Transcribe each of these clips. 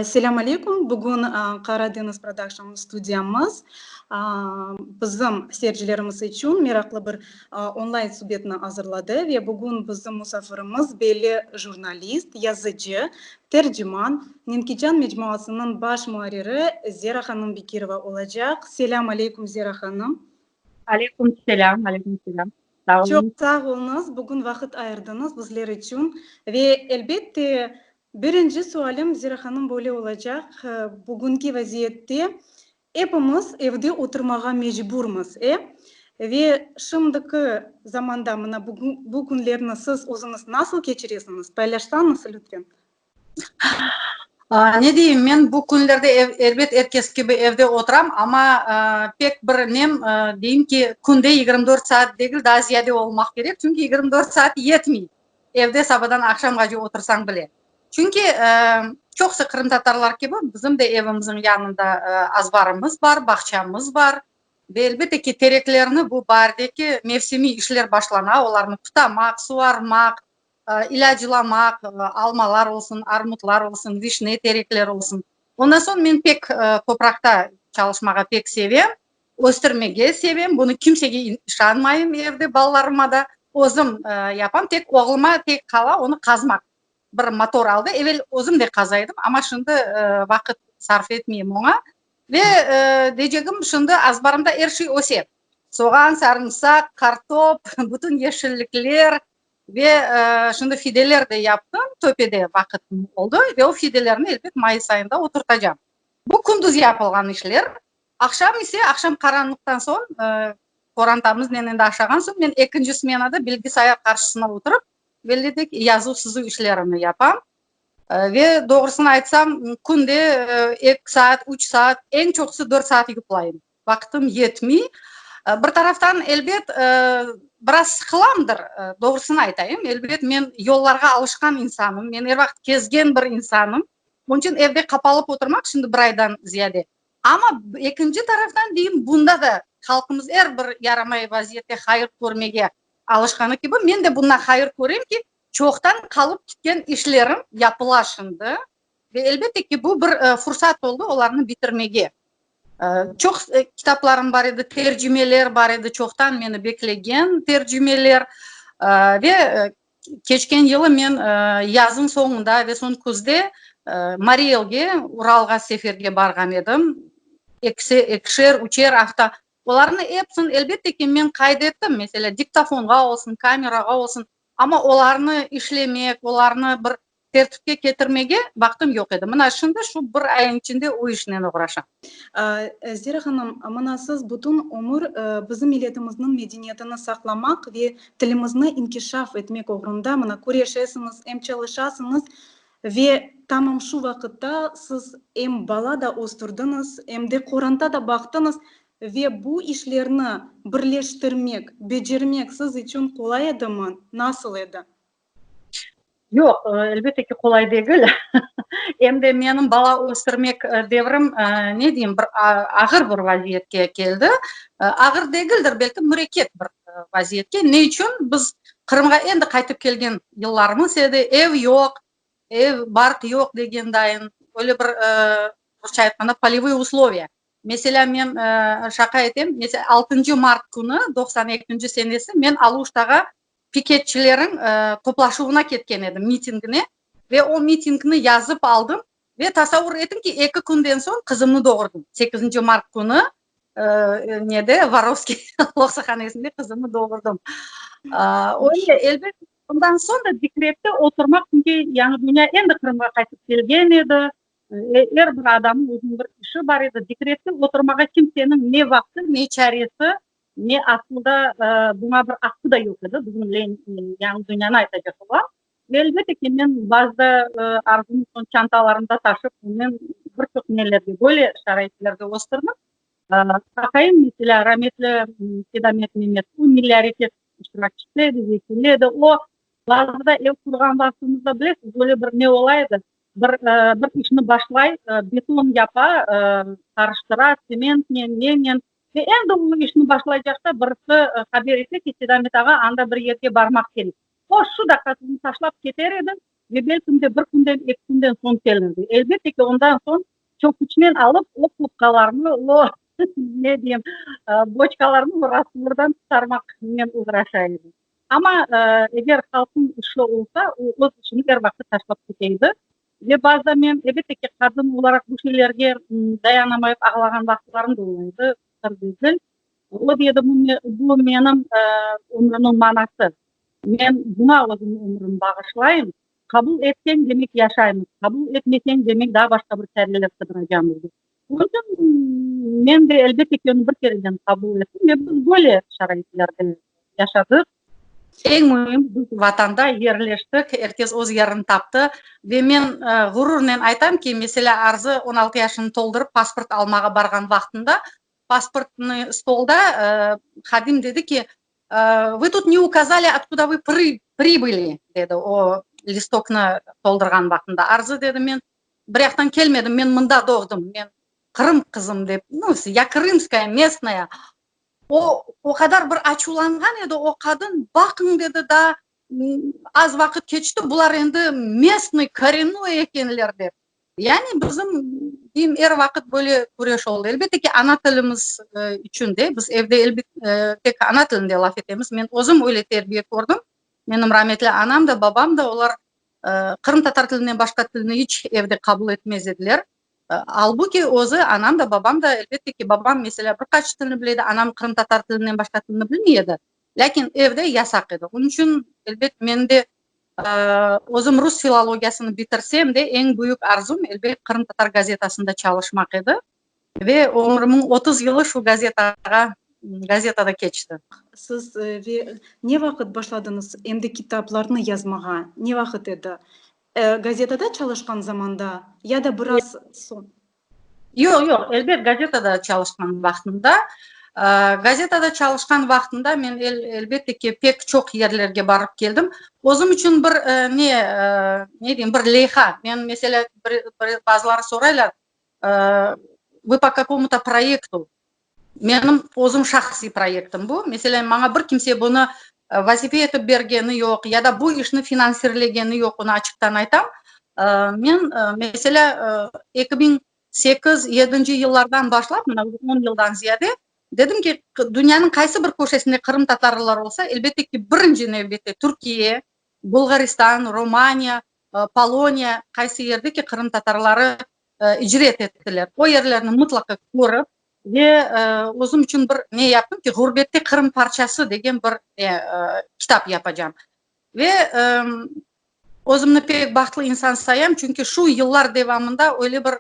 Selâm aleyküm! Bugün Qara deñiz Production studiyamız bizim seyircilerimiz içün meraqlı bir onlayn subetni azırladı ve bugün bizim musafirimiz belli jurnalist, yazıcı, terciman, Nenkecan mecmuasınıñ baş muarriri Zera hanım Bekirova olacaq. Selâm aleyküm, Zera hanım! Aleyküm selâm, aleyküm selâm. Sağ oluñız. Çoq sağ oluñız, bugün vaqıt ayırdıñız bizler içün. Ve elbette, birinci sualim, Zera hanım, böyle olacaq, bugünki vaziyette epimiz evde oturmağa mecburmız, e? Ve şimdiki zamanda, mına bu künlerni siz özüñiz nasıl keçiresiñiz, paylaşsañız lütfen. Ne deyim, men bu künlerde elbet er kes kibi evde oturam, amma pek bir nem, deyim ki, künde 24 saat degil, daa ziyade olmaq kerek, çünki 24 saat yetmey, evde sabadan aqşamğace otursañ bile. Çünki çoqusı qırımtatarlar kibi bizim de evimizniñ yanında azbarımız bar, bağçamız bar ve elbette ki, tereklerni bu baardeki mevsimiy işler başlana, olarnı pıtamaq, suvarmaq, ilâclamaq, almalar olsun, armutlar olsun, vişne terekleri olsun. Ondan soñ men pek topraqta çalışmağa pek sevem, östürmege sevem, bunı kimsege işanmayım evde, balalarıma da, özüm yapam, tek oğluma tek qala onı qazmaq. Bir motor aldı, evel özüm de qaza edim, amma şimdi vaqıt sarf etmeyim oña. Ve deycegim, şimdi azbarımda er şey öse, soğan, sarımsaq, qartop, bütün yeşillikler, Ve şimdi fideler de yaptım, töpede vaqıtım oldı ve o fidelerni elbet mayıs ayında oturtacam. Bu kündüz yapılğan işler. Aqşam ise, aqşam qaranlıqtan soñ, qorantamıznen endi aşağan soñ, men ekinci smenada bilgisayar qarşısına oturıp, belli de ki, yazuv-sızuv işlerini yapam. Ve doğrusını aytsam, künde eki saat, üç saat, eñ çoqusı dört saat yuqlayım. Vaqtım yetmey. Bir taraftan, elbet, biraz sıqılamdır, doğrusını aytayım. Elbet, men yollarğa alışqan insanım, men er vaqıt kezgen bir insanım. Onıñ içün evde qapalıp oturmaq şimdi bir aydan ziyade. Amma ekinci taraftan, deyim, bunda da halqımız er bir yaramay vaziyette hayır körmege alışqanı kibi, men de bundan hayır körem ki, çoqtan qalıp ketken işlerim yapıla şimdi. Ve elbette ki, bu bir fursat oldı olarnı bitirmege. Çoq kitaplarım bar edi, tercimeler bar edi, çoqtan meni beklegen tercimeler. Ve keçken yılı men yazıñ soñunda ve soñ küzde Mariy Elge, Uralğa seferge barğan edim. Ekisi, ekişer, üçer afta. Olarnı epsini, elbette ki, men qayd ettim, meselâ, diktofonğa olsun, kamerağa olsun, amma olarnı işlemek, olarnı bir Tertipke ketirmege vaqtım yoq edi. Mına şimdi şu bir ayın içinde o işnen oğraşam. Zera hanım, mına siz bütün ömür bizim milletimizniñ medeniyetini saqlamaq ve tilimizni inkişaf etmek oğrunda mına küreşesiñiz, em çalışasıñız ve tamam şu vaqıtta siz em bala da östürdiñiz, em de qoranta da baqtıñız ve bu işlerni birleştirmek, becermek siz içün qolay edimi, nasıl edi? Yoq, elbette ki, qolay degil. Em de menim bala östürmek devrim, ne deyim, bir ağır bir vaziyetke keldi. Ağır degildir, belki mürekkep bir vaziyetke. Ne içün? Biz Qırımğa endi qaytıp kelgen yıllarımız edi, ev yoq, ev, barq yoq degen dayın, öyle bir, rusça aytqanda, polevıye usloviya. Meselâ, men şaqa etem, meselâ, altıncı mart künü, 92-nci senesi, men Aluştağa piketçileriñ toplaşuvına ketken edim, mitingine, ve o mitingni yazıp aldım ve tasavvur etiñ ki, eki künden soñ qızımnı doğurdım, sekizinci mart künü nede, Vorovskiy loqsahanesinde qızımnı doğurdım. Öyle, elbet, ondan soñ da dekrette oturmaq, çünki Yañı dünya endi Qırımğa qaytıp kelgen edi, er bir adamnıñ özüniñ bir işi bar edi, dekrette oturmağa kimseniñ ne vaqtı, ne çaresi Ne aslında buña bir aqqı da yoq edi, bizim Yañı dünyanı aytacaq olam. Ve elbette ki, men bazıda Arzunı soñ çantalarımda taşıp, onen bir çoq nelerge, böyle şaraitlerde östürdim. Aqayım, meselâ, rametli Sedamet Memet, o milliy areket iştirakçisi edi, vekili edi. O, bazıda ev qurğan vaqtımızda, bilesiz, böyle bir ne ola edi, bir bir işni başlay, beton yapa, qarıştıra tsementnen, nenen, Ve endi o işni başlaycaqta birisi haber ete ki, Sedamet ağa anda bir yerge barmaq kerek. O, şu daqqası onı taşlap keter edi. Ve belkim de bir künden, eki künden soñ kelirdi. Elbette ki, ondan soñ çöküçnen alıp o kupkalarnı, o, ne deyim, boçkalarnı o rastvordan çıqarmaqnen oğraşa edi. Amma eger halqnıñ işi olsa, o öz işini er vaqıt taşlap kete edi. Ve bazıda men, elbette ki, qadın olaraq bu şeylerge dayanamayıp ağlağan vaqıtlarım da ola edi, sır degil. O dey edi, bu menim ömrümniñ manası. Men buña özüm ömrümni bağışlayım. Qabul etseñ, demek yaşaymız, qabul etmeseñ, demek daa başqa bir çareler qıdıracamız, dep. Onıñ içün men de, elbette ki, onı bir kereden qabul ettim ve biz böyle şaraitlerde yaşadıq. Eñ müim, biz Vatanda yerleştik, er kes öz yerini taptı. Ve men ğururnen aytam ki, meselâ, Arzı 16 yaşını toldurıp pasport almağa barğan vaqtında, pasportnıy stolda hadim dedi ki, Vı tut ne ukazali, otkuda vı pribıli, dedi o listoknı toldurğan vaqtında. Arzı dedi, men bir yaqtan kelmedim, men mında doğdım, men Qırım qızım dep, nu, ya krımskaya, mestnaya. O, o qadar bir açuvlanğan edi o qadın, baqıñ, dedi, daa az vaqıt keçti, bular endi mestnıy, korennoy ekenler, dep. Yani bizim, deyim, er vaqıt böyle küreş oldı. Elbette ki, ana tilimiz içün de, biz evde elbet tek ana tilinde laf etemiz. Men özüm öyle terbiye kördim. Menim rametli anam da, babam da, olar qırımtatar tilinden başqa tilni iç evde qabul etmez ediler. Albuki özü anam da, babam da, elbette ki, babam, meselâ, bir qaç tilni bile edi, anam qırımtatar tilinden başqa tilni bilmey edi. Lâkin evde yasaq edi. Onıñ içün, elbet, men de Özüm rus filologiyasını bitirsem de, eñ büyük arzum, elbet, qırımtatar gazetasında çalışmaq edi. Ve ömrümiñ 30 yılı şu gazetağa, gazetada keçti. Siz ve ne vaqıt başladıñız em de kitaplarnı yazmağa, ne vaqıt edi? Gazetada çalışqan zamanda ya da biraz soñ? Yoq, yoq, elbet, gazetada çalışqan vaqtımda. Gazetada çalışqan vaqtımda men, elbette ki, pek çoq yerlerge barıp keldim. Özüm içün bir ne, ne deyim, bir leyha. Men, meselâ, bir bazıları soraylar, Vı po kakomu-to proyektu? Menim özüm şahsiy proyektim bu. Meselâ, maña bir kimse bunı vazife etip bergeni yoq ya da bu işni finansirlegeni yoq, onı açıqtan aytam. Men, meselâ, 2008, yedinci yıllardan başlap, mına on yıldan ziyade, dedim ki, dünyanıñ qaysı bir köşesinde qırımtatarlar olsa, elbette ki, birinci nevbette Türkiye, Bulğaristan, Romaniya, Poloniya, qaysı yerde ki qırımtatarları icret ettiler. O yerlerni mıtlaqa körip ve özüm içün bir ne yaptım ki, Ğurbette Qırım parçası degen bir kitap yapacam. Ve özümni pek bahtlı insan sayam, çünki şu yıllar devamında öyle bir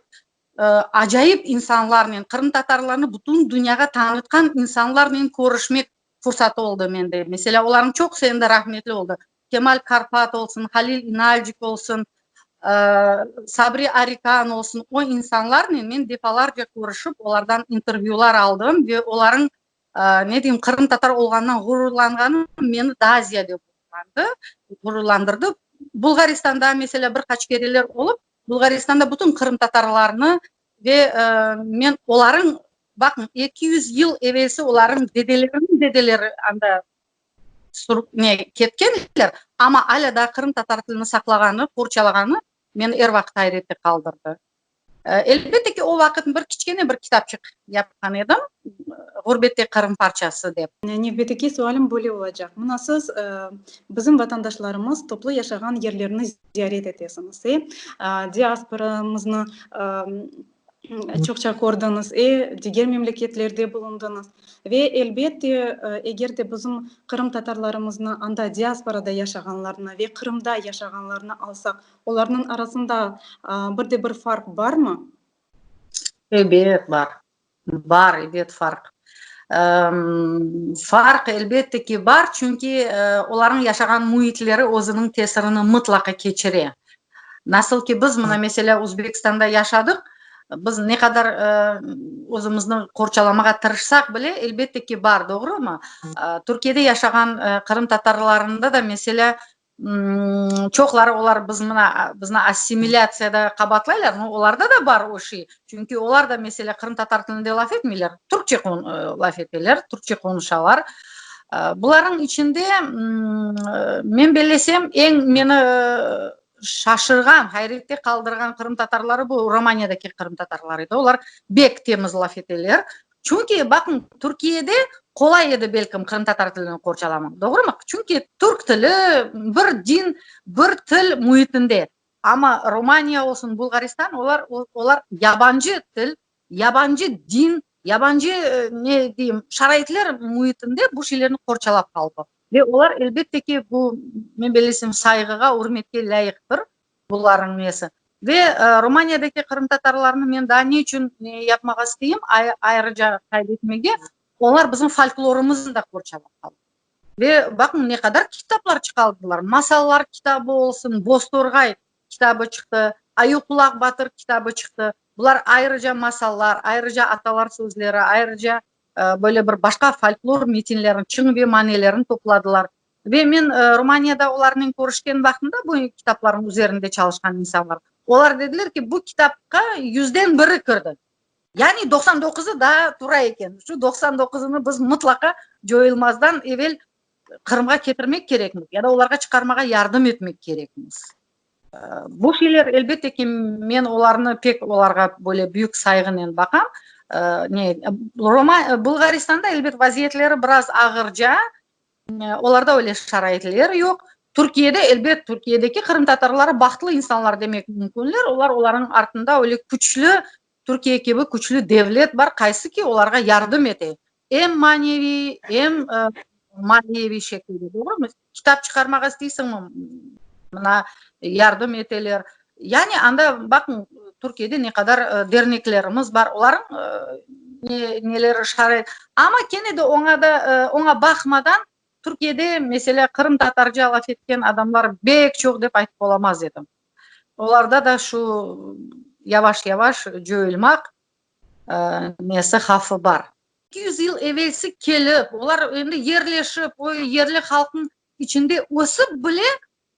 acayip insanlarnen, qırımtatarlarnı bütün dünyağa tanıtqan insanlarnen körüşmek fursatı oldı mende. Meselâ, olarnıñ çoqusı endi rahmetli oldı. Kemal Karpat olsun, Halil İnalcik olsun, Sabri Arikan olsun, o insanlarnen men defalarca körüşip, olardan intervyular aldım ve olarıñ, ne deyim, qırımtatar olğanından ğururlanğanı meni daa ziyade ğururlandırdı. Bulğaristanda, meselâ, bir qaç kereler olıp, Bulğaristanda bütün qırımtatarlarnı ve men olarıñ, baqıñ, 200 yıl evelsi olarıñ dedeleriniñ dedeleri anda ne, ketkenler, amma alâ daa qırımtatar tilini saqlağanı, qorçalağanı meni er vaqıt ayrette qaldırdı. Elbette ki, o vaqıt bir kiçkene bir kitapçıq yapqan edim, Ğurbette Qırım parçası dep. Nevbetteki sualim böyle olacaq. Mına siz bizim vatandaşlarımız toplu yaşağan yerlerni ziyaret etesiñiz, e? Diasporamıznı çoqça kördiñiz, e, diger memleketlerde bulundıñız. Ve, elbette, eger de bizim qırımtatarlarımıznı anda diasporada yaşağanlarnı ve Qırımda yaşağanlarnı alsaq, olarnıñ arasında bir de bir farq barmı? Ebet, bar. Bar, ebet, farq. Farq, elbette ki, bar, çünki olarnıñ yaşağan müitleri özüniñ tesirini mıtlaqa keçire. Nasıl ki, biz, mına, meselâ, Özbekistanda yaşadıq, biz ne qadar özümizni qorçalamağa tırışsaq bile, elbette ki, bar, doğrumı? Türkiyede yaşağan qırımtatarlarında da, meselâ, çoqları olar biz mına, bizni assimilâtsiyada qabaatlaylar, no, olarda da bar o şey, çünki olar da, meselâ, qırımtatar tilinde laf etmeyler, türkçe laf eteler, türkçe qonuşalar. Bularnıñ içinde, men bellesem, eñ meni. şaşırğan, hayrette qaldırğan qırımtatarları bu Romaniyadaki qırımtatarlar edi. Olar bek temiz laf eteler. Çünki, baqıñ, Türkiyede qolay edi, belkim, qırımtatar tilini qorçalamaq, doğrumı? Çünki türk tili bir din, bir til müitinde. Amma Romaniya olsun, Bulğaristan, olar, olar yabancı til, yabancı din, yabancı, ne deyim, şaraitler müitinde bu şeylerni qorçalap qaldı. Ve olar, elbette ki, bu, men bellesem, sayğığa, ürmetke lâyıqtır bularnıñ nesi. Ve Romaniyadaki qırımtatarlarnı men daa ne içün yapmağa isteyim, ayrıca qayd etmege, olar bizim folklorımıznı da qorçalap qaldı. Ve baqıñ, ne qadar kitaplar çıqardılar, masallar kitabı olsun, Boztorğay kitabı çıqtı, Ayuqulaq batır kitabı çıqtı. Bular ayrıca masallar, ayrıca atalar sözleri, ayrıca böyle bir başqa folklor metinlerini, çıñ ve manelerini topladılar. Ve men Romaniyada olarnen körüşken vaqtımda, bu kitaplarnıñ üzerinde çalışqan insanlar, olar dediler ki, bu kitapqa yüzden biri kirdi. Yani 99-ı daa tura eken. Şu 99-ını biz mıtlaqa coyulmazdan evel Qırımğa ketirmek kerekmiz ya da olarğa çıqarmağa yardım etmek kerekmiz. Bu şeyler, elbette ki, men olarnı pek olarğa böyle büyük sayğınen baqam. Ne, Roma, Bulğaristanda, elbet, vaziyetleri biraz ağırca, olarda öyle şaraitler yoq. Türkiyede, elbet, Türkiyedeki qırımtatarları bahtlı insanlar demek mümkünler, olar, olarnıñ artında öyle küçlü, Türkiye kibi küçlü devlet bar, qaysı ki olarğa yardım ete, em maneviy, em maliyeviy şekilde, doğrumı? Kitap çıqarmağa isteysiñmi, mına, yardım eteler. Yani anda, baqıñ, Türkiyede ne qadar derneklerimiz bar, olarnıñ neleri, şarait, amma kene de oña da, oña baqmadan, Türkiyede, meselâ, qırımtatarca laf etken adamlar bek çoq dep aytıp olamaz edim. Olarda da şu yavaş-yavaş coyulmaq nesi, havfı bar. 200 yıl evelsi kelip, olar endi yerleşip, o yerli halqnıñ içinde ösip bile,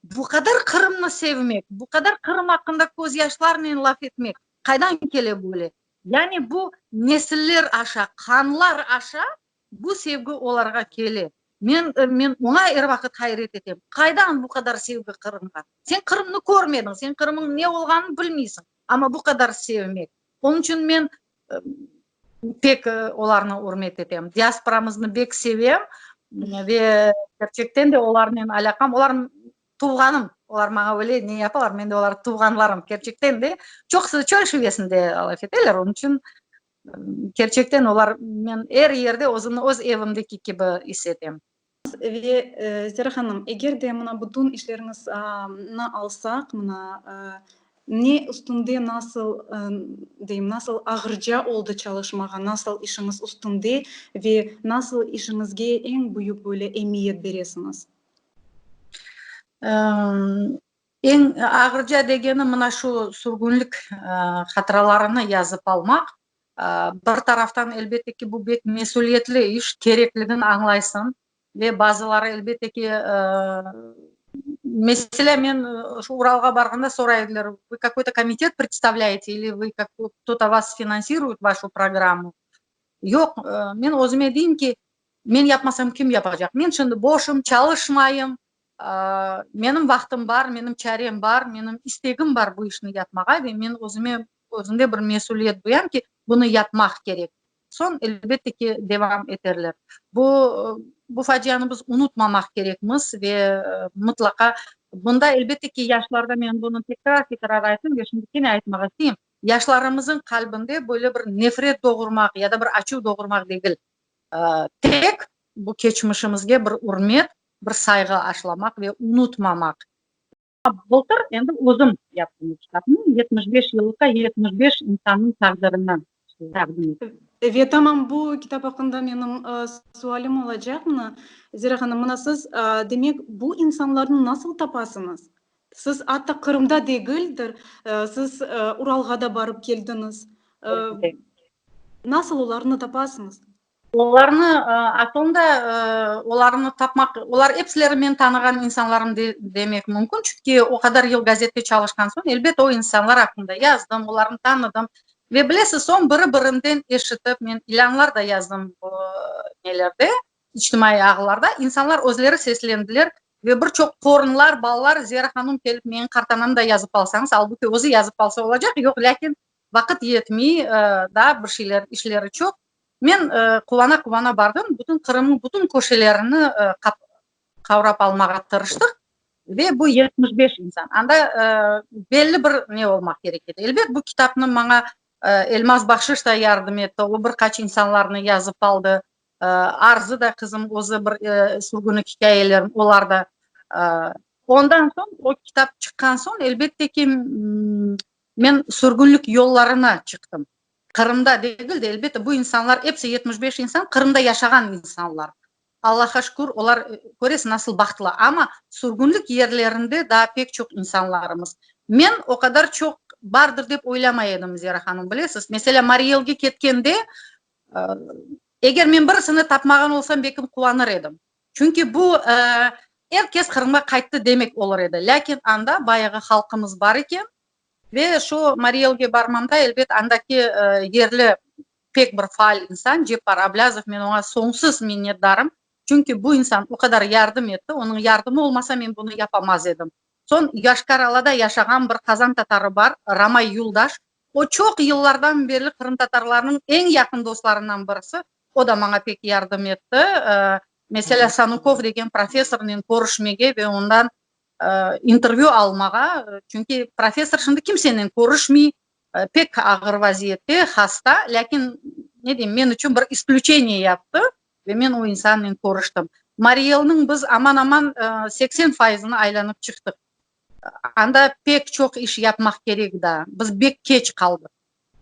bu qadar Qırımnı sevmek, bu qadar Qırım aqqında közyaşlarnen laf etmek, qaydan kele böyle? Yani bu nesiller aşa, qanlar aşa bu sevgi olarğa kele. Men, men oña er vaqıt hayret etem. Qaydan bu qadar sevgi Qırımğa? Sen Qırımnı körmediñ, sen Qırımıñ ne olğanını bilmeysiñ, amma bu qadar sevmek. Onıñ içün men pek olarnı ürmet etem. Diasporamıznı bek sevem ve kerçekten de olarnen alâqam, olar tuvğanım, olar maña öyle ne yapalar, men de olar tuvğanlarım, kerçekten de çoqusı çöl şivesinde laf eteler, onıñ içün kerçekten olar, men er yerde özümni öz evimdeki kibi is etem. Ve, Zera hanım, eger de mına bütün işleriñizni alsaq, mına ne üstünde nasıl, deyim, nasıl ağırca oldı çalışmağa, nasıl işiñiz üstünde ve nasıl işiñizge eñ büyük böyle emiyet beresiñiz? Eñ ağırca degeni mına şu sürgünlik hatıralarını yazıp almaq. Bir taraftan, elbette ki, bu bek mesüliyetli iş, kerekligini añlaysıñ ve bazıları, elbette ki, meselâ, men şu Uralğa barğanda soray ediler, Вы какой-то комитет представляете или вы кто-то вас финансирует вашу программу? Yoq, men özüme deyim ki, men yapmasam, kim yapacaq? Men şimdi boşım, çalışmayım, menim vaqtım bar, menim çarem bar, menim istegim bar bu işni yapmağa ve men özüme özümde bir mesüliyet duyam ki, bunı yapmaq kerek. Soñ, elbette ki, devam eterler. Bu, bu facianı biz unutmamaq kerekmiz ve mıtlaqa bunda, elbette ki, yaşlarda men bunı tekrar-tekrar ayttım ve şimdi kene aytmağa isteyim, yaşlarımızıñ qalbinde böyle bir nefret doğurmaq ya da bir açuv doğurmaq degil, tek bu keçmişimizge bir ürmet, bir sayğı aşlamaq ve unutmamaq. Bıltır endi özüm yaptım bu kitapnı, 75 yıllıqqa 75 insannıñ taqdirini taqdim ettim. Ve tamam bu kitap aqqında menim sualim olacaq mına, Zera hanım, mına siz, demek, bu insanlarnı nasıl tapasıñız? Siz atta Qırımda degildir, siz Uralğa da barıp keldiñiz. Nasıl olarnı tapasıñız? Olarnı, aslında, olarnı tapmaq, olar episileri men tanığan insanlarım demek mümkün, çünki o qadar yıl gazette çalışqan soñ, elbet, o insanlar aqqında yazdım, olarnı tanıdım. Ve bilesiz, soñ biri-birinden eşitip, men ilânlar da yazdım bu nelerde, içtimaiy ağlarda, insanlar özleri seslendiler. Ve bir çoq torunlar, balalar, Zera hanum kelip menim qartanamnı da yazıp alsañız, albuki özü yazıp alsa olacaq, yoq, lâkin vaqıt yetmey, daa bir şeyler, işleri çoq. Men quvana-quvana bardım, bütün Qırımnıñ bütün köşelerini qavrap almağa tırıştıq ve bu 75 insan. Anda belli bir ne olmaq kerek edi. Elbet, bu kitapnı maña Elmaz Bahşış da yardım etti, o bir qaç insanlarnı yazıp aldı. Arzı da qızım özü bir sürgünlik ikâyelerin, olar da. Ondan soñ, o kitap çıqqan soñ, elbette ki, men sürgünlik yollarına çıqtım. Qırımda degil de, elbette, bu insanlar, episi 75 insan, Qırımda yaşağan insanlar. Allahqa şükür, olar, köresiñ, nasıl bahtlı. Amma sürgünlik yerlerinde daa pek çoq insanlarımız. Men o qadar çoq bardır dep oylamay edim, Zera hanım, bilesiz. Meselâ, Marielge ketkende, Eger men birisini tapmağan olsam, belkim quvanır edim. Çünki bu, er kes Qırımğa qayttı demek olur edi. Lâkin anda bayağı halqımız bar eken ve şu Marielge barmamda, elbet, andaki yerli pek bir faal insan Ceppar Ablâzov, men oña soñsuz minnetdarım. Çünki bu insan o qadar yardım etti, onıñ yardımı olmasa, men bunı yapamaz edim. Soñ Yoşkar-Alada yaşağan bir qazan tatarı bar, Ramay Yuldaş, O çoq yıllardan berli qırımtatarlarnıñ eñ yaqın dostlarından birisi, o da maña pek yardım etti. Meselâ, Sanukov degen professornen körüşmege ve ondan intervyü almağa, çünki professor şimdi kimsenen körüşmey, pek ağır vaziyette, hasta, lâkin, ne deyim, men içün bir isklüçeniye yaptı ve men o insannen körüştim. Mariy-Elniñ biz aman-aman 80 fayızını aylanıp çıqtıq. Anda pek çoq iş yapmaq kerek daa. Biz bek keç qaldıq.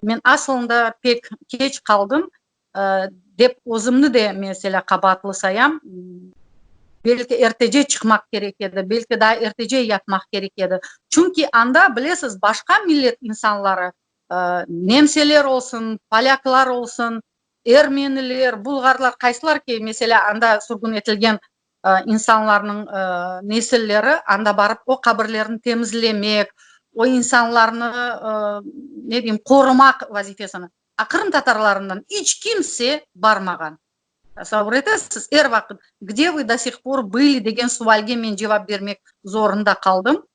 Men asılında pek keç qaldım, dep özümni de, meselâ, qabaatlı sayam. Belki ertece çıqmaq kerek edi, belki daa ertece yapmaq kerek edi. Çünki anda, bilesiz, başqa millet insanları, nemseler olsun, polâklar olsun, ermeniler, bulğarlar, qaysılar ki, meselâ, anda sürgün etilgen insanlarnıñ nesilleri anda barıp o qabirlerni temizlemek, o insanlarnı, ne deyim, qorumaq vazifesini. A qırımtatarlarından iç kimse barmağan. Tasavvur etesiz, er vaqıt Gde vı do sih por bıli degen sualge men cevap bermek zorunda qaldım.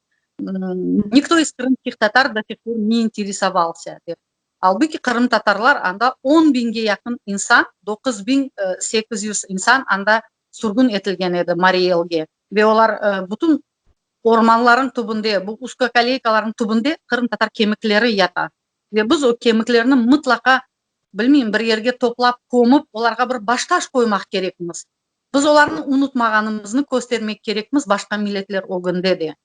Nikto iz krımskih tatar do sih por ne interesovalsâ dep. Albuki qırımtatarlar anda on biñge yaqın insan, 9800 insan anda sürgün etilgen edi Mariy Elge ve olar bütün ormanlarıñ tübünde, bu uzkokoleykalarnıñ tübünde qırımtatar kemikleri yata. Ve biz o kemiklerni mıtlaqa, bilmeyim, bir yerge toplap, kömip, olarğa bir baştaş qoymaq kerekmiz. Biz olarnı unutmağanımıznı köstermek kerekmiz başqa milletler ögünde de.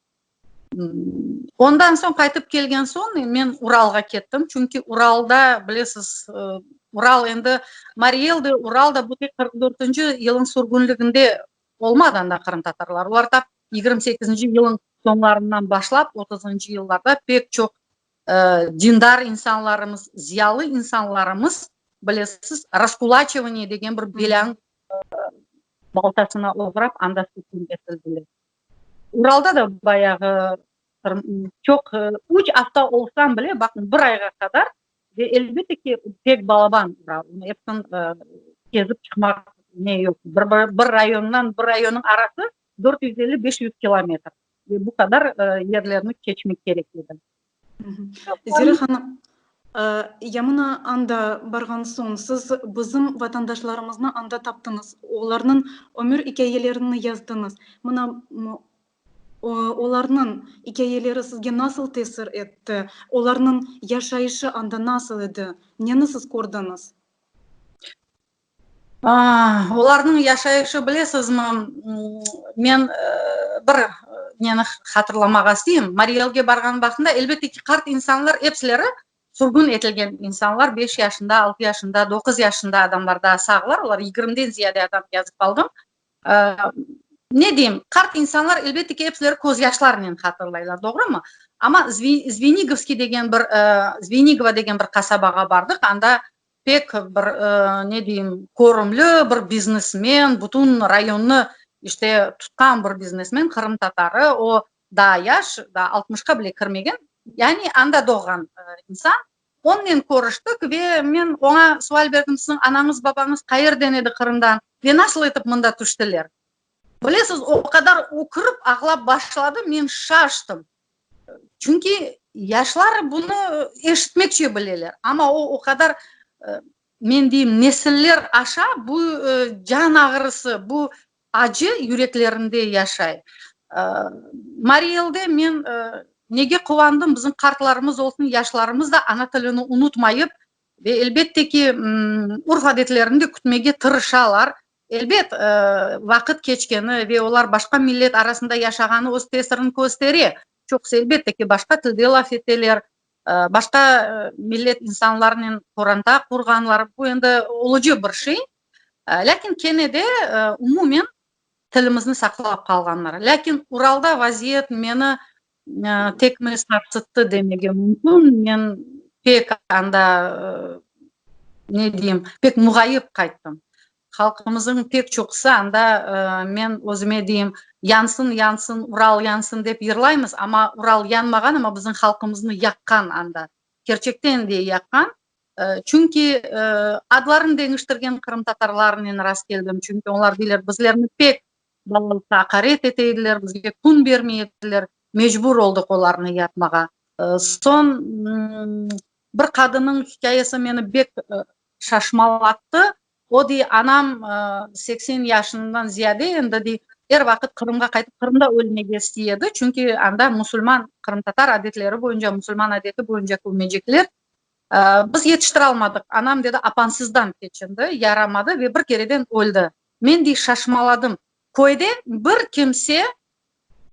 Ondan soñ qaytıp kelgen soñ men Uralğa kettim, çünki Uralda, bilesiz, Ural endi Mariy El de, Ural da bu tek 44-nci yılın sürgünliginde olmadı anda qırımtatarlar. Olar tap 28-nci yılın soñlarından başlap otuzıncı yıllarda pek çoq dindar insanlarımız, ziyalı insanlarımız, bilesiz, raskulaçivaniye degen bir belânıñ baltasına oğrap anda sürgün etildiler. Uralda da bayağı çoq, üç afta olsam bile, baqıñ, bir ayğa qadar, ve elbette ki, pek balaban Ural, onı epsin kezip çıqmaq ne yoq, bir rayondan bir rayonnıñ arası 450-500 kilometr, ve bu qadar yerlerni keçmek kerek edi. Zera hanım, ya mına anda barğan soñ, siz bizim vatandaşlarımıznı anda taptıñız, olarnıñ ömür ikâyelerini yazdıñız. Mına olarnıñ ikâyeleri sizge nasıl tesir etti? Olarnıñ yaşayışı anda nasıl edi? Neni siz kördiñiz? Olarnıñ yaşayışı, bilesizmi, men bir neni hatırlamağa isteyim. Mariy Elge barğan vaqtında, elbette ki, qart insanlar epsileri sürgün etilgen insanlar, beş yaşında, altı yaşında, doquz yaşında adamlar daa sağlar, olar yigirmiden ziyade adam yazıp aldım. Ne deyim, qart insanlar, elbette ki, epsileri közyaşlarnen hatırlaylar, doğrumı? Amma Zvenigovskiy degen bir, Zvenigovo degen bir qasabağa bardıq, anda pek bir, ne deyim, körümli bir biznesmen, bütün rayonnı, işte, tutqan bir biznesmen, qırımtatarı, o daa yaş, daa altmışqa bile kirmegen, yani anda doğğan insan. Onnen körüştik ve men oña sual berdim, siziñ anañız, babañız qayerden edi Qırımdan ve nasıl etip mında tüştiler? Bilesiz, o qadar ökürip ağlap başladı, men şaştım. Çünki yaşlar bunı eşitmekçe bileler. Amma o, o qadar, men deyim, nesiller aşa bu can ağrısı, bu acı yüreklerinde yaşay. Mariy Elde men nege quvandım, bizim qartlarımız olsun, yaşlarımız da ana tilini unutmayıp ve, elbette ki, urf-adetlerini de kütmege tırışalar. Elbet, vaqıt keçkeni ve olar başqa millet arasında yaşağanı öz tesirini köstere. Çoqusı, elbette ki, başqa tilde laf eteler, başqa millet insanlarınen qoranta qurğanlar. Bu endi olucı bir şey. Lâkin kene de, umumen, tilimizni saqlap qalğanlar. Lâkin Uralda vaziyet meni tekmil sarsıttı demege mümkün. Men pek anda, ne deyim, pek muğayıp qayttım. Halqımızıñ pek çoqusı anda, men özüme deyim, yansın, yansın, Ural yansın dep yırlaymız, amma Ural yanmağan, amma bizim halqımıznı yaqqan anda. Kerçekten de yaqqan. Çünki adlarını deñiştirgen qırımtatarlarnen rast keldim. Çünki olar deyler, bizlerni pek balalıqta aqaret ete ediler, bizge kün bermey ediler, mecbur oldıq olarnı yapmağa. Soñ bir qadınnıñ hikâyesi meni bek şaşmalattı. O dey, anam 80 yaşından ziyade endi dey, er vaqıt Qırımğa qaytıp, Qırımda ölmege istey edi, çünki anda musulman, qırımtatar adetleri boyunca, musulman adeti boyunca kömecekler. Biz yetiştiralmadıq. Anam, dedi, apansızdan keçindi, yaramadı ve bir kereden öldi. Men, dey, şaşmaladım. Köyde bir kimse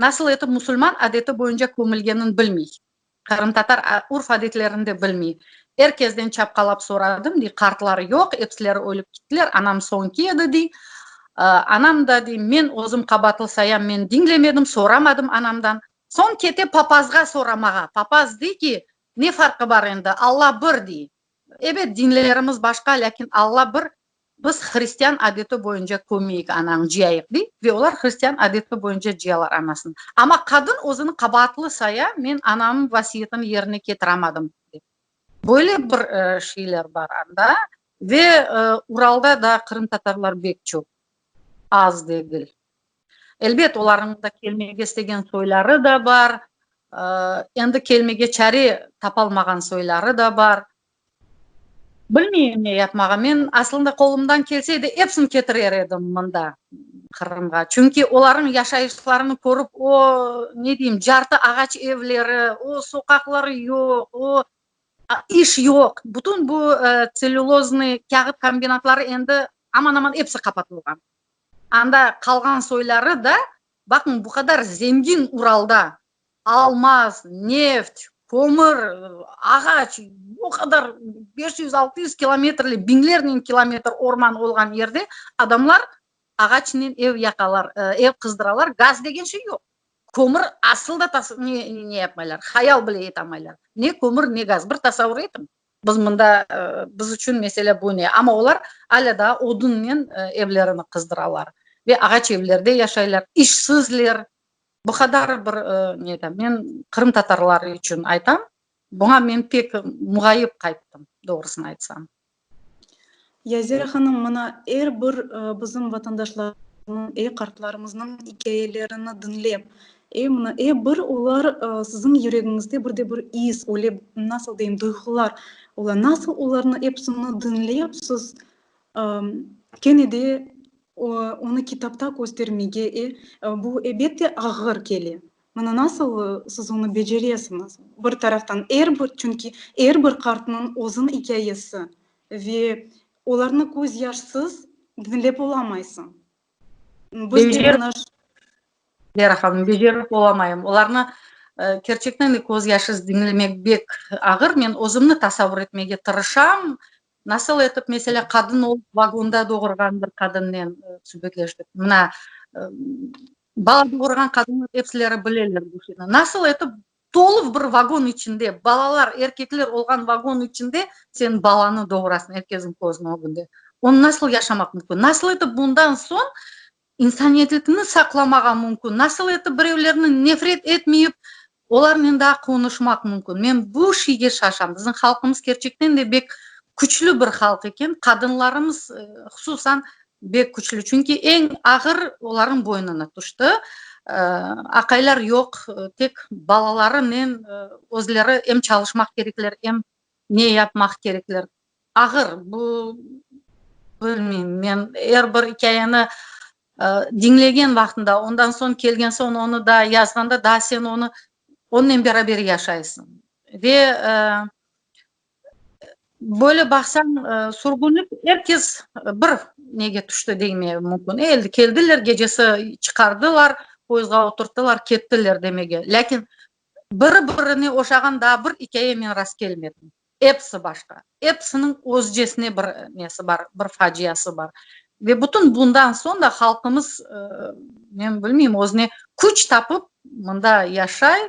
nasıl etip musulman adeti boyunca kömilgenin bilmey. Qırımtatar urf-adetlerini de bilmey. Er kezden çapqalap soradım, dey, qartlar yoq, epsileri ölip kittiler, anam soñki edi, dey. Anam da, dey, men özüm qabaatlı sayam, men diñlemedim, soramadım anamdan. Soñ kete papazğa soramağa. Papaz dey ki, ne farqı bar endi, Alla bir, dey. Ebet, dinlerimiz başqa, lâkin Alla bir, Biz hristian adeti boyunca kömeyik anañ, cıyayıq, dey ve olar hristian adeti boyunca cıyalar anasını. Amma qadın özüni qabaatlı saya, men anamnıñ vasiyetini yerine ketiramadım, dep. Böyle bir şeyler bar anda ve Uralda da qırımtatarlar bek çoq, az degil. Elbet, olarnıñ da kelmege istegen soyları da bar, endi kelmege çare tapalmağan soyları da bar. Bilmeyim ne yapmağa. Men aslında qolumdan kelse edi, epsini ketirer edim mında, Qırımğa. Çünki olarnıñ yaşayışlarını körip, o, ne deyim, cartı ağaç evleri, o soqaqlar yoq, o iş yoq. Bütün bu tsellüloznıy kâğıt kombinatları endi aman-aman epsi qapatılğan. Anda qalğan soyları da, baqıñ, bu qadar zengin Uralda Almaz, neft, kömür, ağaç, o qadar 500, 600 kilometrli, biñlernen kilometr orman olğan yerde adamlar ağaçnen ev yaqalar, ev qızdıralar, gaz degen şey yoq. Kömür asıl da ne yapmaylar, hayal bile etamaylar. Ne kömür, ne gaz. Bir tasavur etiñ, biz mında, biz içün mesele bu ne, amma olar alâ daa odunnen evlerini qızdıralar ve ağaç evlerde yaşaylar, işsizler. Bu qadar bir ne aytam, men qırımtatarlar içün aytam, buña men pek muğayıp qayttım, doğrusını aytsam. Yazira hanım, mına er bir bizim vatandaşlarımıznıñ, ey qartlarımıznıñ ikâyelerini diñlep, ey mına er bir olar siziñ yüregiñizde bir de bir is, öyle nasıl deyim, duyğular ola. Nasıl olarnı episini diñlep siz kene de Onı kitapta köstermege, e, bu ebette ağır kele. Mına nasıl siz onı beceresiñiz? Bir taraftan er bir, çünki er bir qartnıñ özüñ ikâyesi ve olarnı közyaşsız diñlep olamaysıñ. Biz de mına. Lera hanım, becerip olamayım. Olarnı kerçekten de közyaşsız diñlemek bek ağır. Men özümni tasavur etmege tırışam. Nasıl etip, meselâ, qadın olıp vagonda doğurğan bir qadınnen subetleştik. Mına, bala doğurğan qadınlar epsileri bileler bu şeyni. Nasıl etip tolu bir vagon içinde, balalar, erkekler olğan vagon içinde sen balanı doğurasıñ er kesniñ közüniñ ögünde? Onı nasıl yaşamaq mümkün? Nasıl etip bundan soñ insaniyetlikni saqlamağa mümkün? Nasıl etip birevlerni nefret etmeyip, olarnen daa qonuşmaq mümkün? Men bu şeyge şaşam. Bizim halqımız kerçekten de bek küçlü bir halq eken. Qadınlarımız, hususan, Bek küçlü, çünki eñ ağır olarnıñ boynuna tüşti. Aqaylar yoq, tek balalarınen özleri em çalışmaq kerekler, em ne yapmaq kerekler. Ağır, bu, bilmeyim, men er bir ikâyeni diñlegen vaqtında, ondan soñ kelgen soñ onı daa yazğanda, daa sen onı onınen beraber yaşaysıñ. Ve Böyle baqsañ, sürgünlik er kes bir nege tüşti demege mümkün. Eldi keldiler, gecesi çıqardılar, poyezdğa oturttılar, kettiler demege. Lâkin biri-birine oşağan daa bir ikâye men rastkelmedim. Episi başqa. Episiniñ özcesine bir nesi bar, bir faciası bar. Ve bütün bundan soñ da halqımız, men bilmeyim, özüne küç tapıp mında yaşay,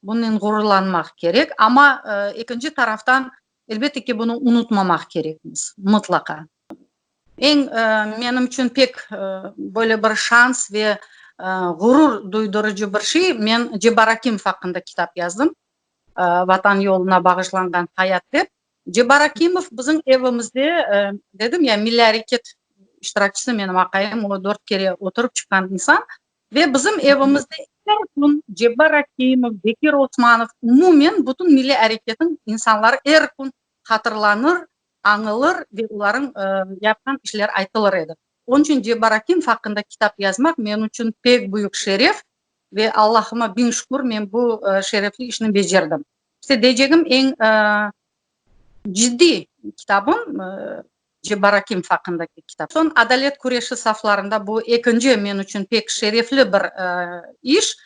Bunnen ğururlanmaq kerek, amma ekinci taraftan, elbette ki, bunı unutmamaq kerekmiz, mıtlaqa. Eñ menim içün pek böyle bir şans ve ğurur duydurıcı bir şey, men Cebbar Akimov aqqında kitap yazdım, Vatan yoluna bağışlanğan hayat dep. Cebbar Akimov bizim evimizde, dedim ya, milliy areket iştirakçisi menim aqayım, o dört kere oturıp çıqqan insan, Ve bizim evimizde er kün Cebbar Akimov, Bekir Osmanov, umumen bütün milliy areketniñ insanları er kün hatırlanır, añılır ve olarıñ yapqan işleri aytılır edi. Onıñ içün Cebbar Akimov aqqında kitap yazmaq menim içün pek büyük şeref ve Allahıma biñ şükür men bu şerefli işni becerdim. İşte, deycegim, eñ ciddiy kitabım Cebbar Akimov aqqındaki kitap. Soñ Adalet küreşi saflarında, bu ekinci men içün pek şerefli bir iş.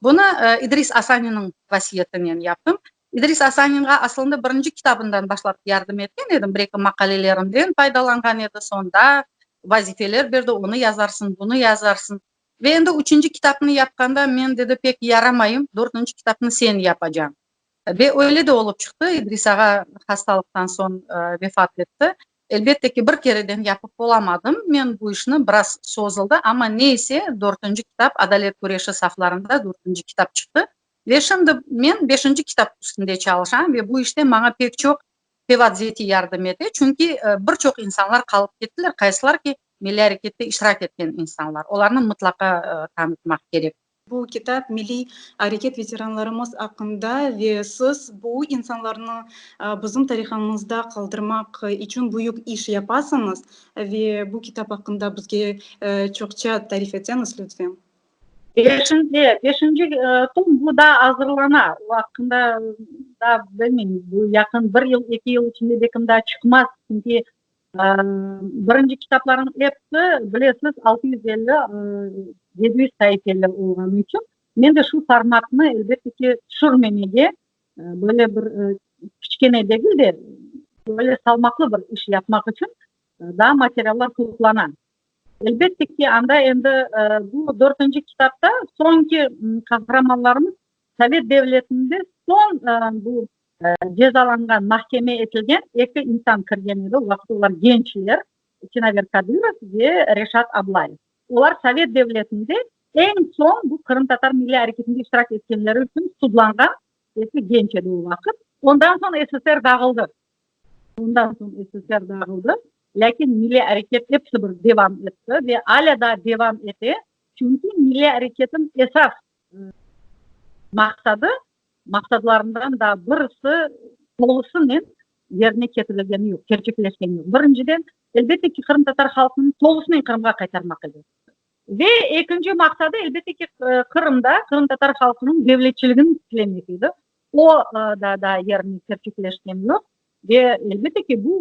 Bunı İdris Asaninniñ vasiyetinen yaptım. İdris Asaninğa aslında birinci kitabından başlap yardım etken edim, bir-eki maqalelerimden faydalanğan edi, soñ daa vazifeler berdi, onı yazarsıñ, bunı yazarsıñ. Ve endi üçünci kitapnı yapqanda men, dedi, pek yaramayım, dörtünci kitapnı sen yapacañ. Ve öyle de olıp çıqtı, İdris ağa hastalıqtan soñ vefat etti. Elbette ki, bir kereden yapıp olamadım men bu işni, biraz sozuldı, amma ne ise, dörtünci kitap, Adalet küreşi saflarında dörtünci kitap çıqtı. Ve şimdi men beşinci kitap üstünde çalışam ve bu işte maña pek çoq Fevat Zeti yardım ete, çünki bir çoq insanlar qalıp kettiler, qaysılar ki, milliy arekette iştirak etken insanlar, olarnı mıtlaqa tanıtmaq kerek. Bu kitap milliy areket veteranlarımız aqqında ve siz bu insanlarnı bizim tarihımızda qaldırmaq içün büyük iş yapasıñız ve bu kitap aqqında bizge çoqça tarif etseñiz, lütfen. Beşinci, beşinci tom bu daa azırlana, o aqqında daa bilmeyim, bu yaqın bir yıl, eki yıl içinde belkim daa çıqmaz, çünki Birinci kitaplarnıñ episi, bilesiz, 650, 700 saifeli olğanı içün, men de şu formatnı, elbette ki, tüşürmemege, böyle bir kiçkene degil de, böyle salmaqlı bir iş yapmaq içün daa materiallar toplana. Elbette ki, anda endi bu dörtünci kitapta soñki qahramanlarımız Sovet devletinde soñ bu cezalanğan, mahkeme etilgen eki insan kirgen edi, o vaqıt olar gençler, Sinaver Kadırov ve Reşat Ablayev. Olar Sovet devletinde eñ soñ bu qırımtatar milliy areketinde iştirak etkenleri içün sudlanğan eki genç edi o vaqıt. Ondan soñ SSR dağıldı. Ondan soñ SSR dağıldı, lâkin milliy areket episi bir devam etti ve alâ daa devam ete, çünki milliy areketniñ esas maqsadı, maqsadlarından da birisi tolusınen yerine ketirilgeni yoq, kerçekleşkeni yoq. Birinciden, elbette ki, qırımtatar halqını tolusınen Qırımğa qaytarmaq edi. Ve ekinci maqsadı, elbette ki, Qırımda qırımtatar halqınıñ devletçiligini tiklemek edi. O da daa yerine kerçekleşkeni yoq. Ve, elbette ki, bu,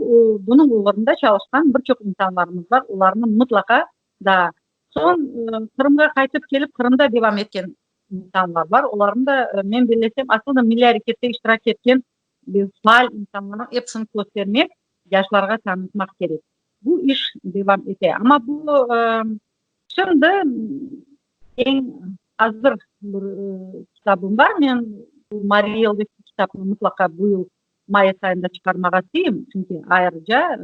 bunıñ oğrunda çalışqan bir çoq insanlarımız bar, olarnı mıtlaqa daa Soñ Qırımğa qaytıp kelip, Qırımda devam etken insanlar bar. Olarnı da, men bellesem, asıl da milliy arekette iştirak etken ve faal insanlarnıñ episini köstermek, yaşlarğa tanıtmaq kerek. Bu iş devam ete. Amma bu şimdi eñ azır bir kitabım bar. Men bu Mariy Eldeki kitapnı mıtlaqa bu yıl mayıs ayında çıqarmağa isteyim. Çünki ayrıca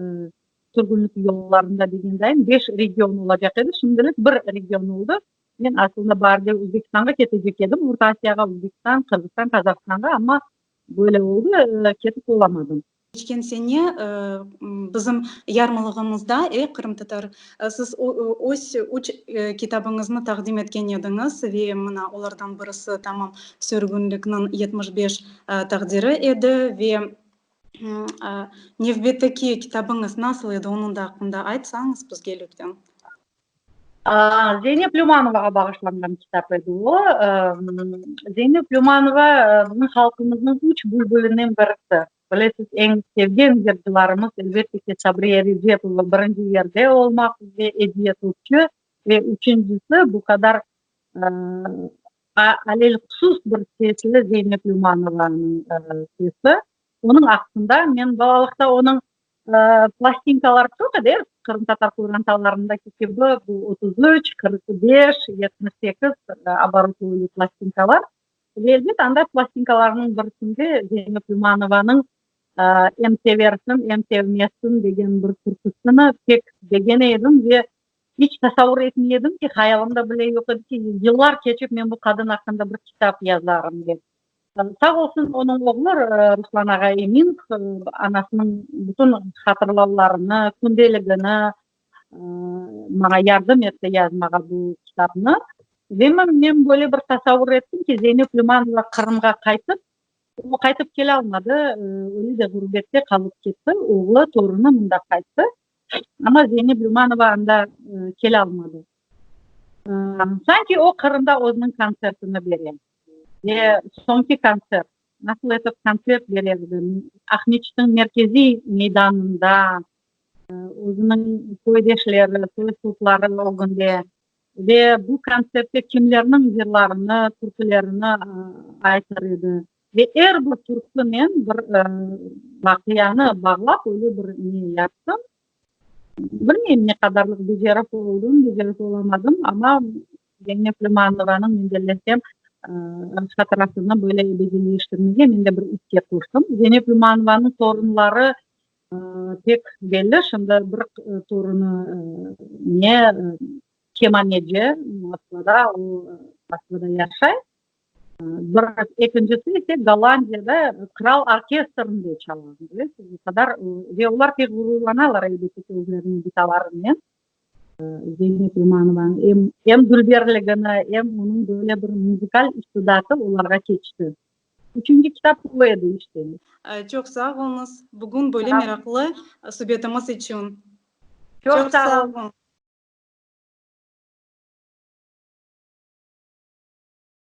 Sürgünlik yollarında degendayım, beş region olacaq edi, şimdilik bir region oldı. Men aslında baarde Özbekistanğa ketecek edim, Orta Asiyağa, Özbekistan, Qırğızistan, Qazahistanğa, amma böyle oldı, ketip olamadım. Keçken sene bizim yarmalığımızda, qırımtatar, siz öz üç kitabıñıznı taqdim etken ediñiz ve mına olardan birisi tamam Sürgünlikniñ 75 taqdiri edi ve nevbetteki kitabıñız nasıl edi, onıñ da aqqında aytsañız bizge lütfen. Zeynep Lümanovağa bağışlanğan kitap edi o. Zeynep Lümanova bizim halqımıznıñ üç bülbülinden birisi. Bilesiz, eñ sevgen yırcılarımız, elbette ki, Sabriye Recepova birinci yerde olmaq üzre, Ediye Topçu ve üçüncisi bu qadar alelhusus bir sesli Zeynep Lümanovanıñ sesi. Onıñ aqqında men balalıqta onıñ plastinkaları çoq edi, er qırımtatar qorantalarındaki kibi, bu 33, 45, 78 oborotlı plastinkalar. Ve elbet, anda plastinkalarnıñ birisinde Zeynep Lümanovanıñ Em seversiñ, em sevmezsiñ degen bir türküsini pek begene edim ve iç tasavur etmey edim ki, hayalımda bile yoq edi ki, yıllar keçip men bu qadın aqqında bir kitap yazarım dep. Sağ olsun, onıñ oğlu Ruslan ağa Eminov anasınıñ bütün hatırlavlarını, kündeligini maña yardım etti yazmağa bu kitapnı. Ve men böyle bir tasavur ettim ki, Zeynep Lümanova Qırımğa qaytıp, o qaytıp kelalmadı, öyle de ğurbette qalıp ketti, oğlu, torunı mında qayttı, amma Zeynep Lümanova anda kelalmadı. Sanki o Qırımda özüniñ kontsertini bere. Ve soñki kontsert, nasıl etip kontsert bere edi, Aqmescitniñ merkeziy meydanında, özüniñ köydeşleri, soy-sopları ögünde ve bu kontsertte kimlerniñ yırlarını, türkülerini aytır edi. Ve er bir türkünen bir vaqianı bağlap öyle bir ne yaptım. Bilmeyim, ne qadarlıq becerip oldım, becerip olamadım, amma Zeynep Lümanovanıñ, men bellesem, hatırasını böyle ebediyleştirmege men de bir isse qoştım. Zeynep Lümanovanıñ torunları pek belli. Şimdi bir torunı ne kemaneci, Moskvada, o Moskvada yaşay. Bir ekincisi ise Gollandiyada qıral orkestrinde çala, bilesiz, bu qadar. Ve olar pek ğururlanalar, elbette ki, özleriniñ bitalarınen. Zeynep Lümanovanıñ em, em dülberligini, em onıñ böyle bir muzıkal istidatı olarğa keçti. Üçünci kitap bu edi işte. Çoq sağ oluñız, bugün böyle meraqlı subetimiz içün. Çoq sağ oluñ.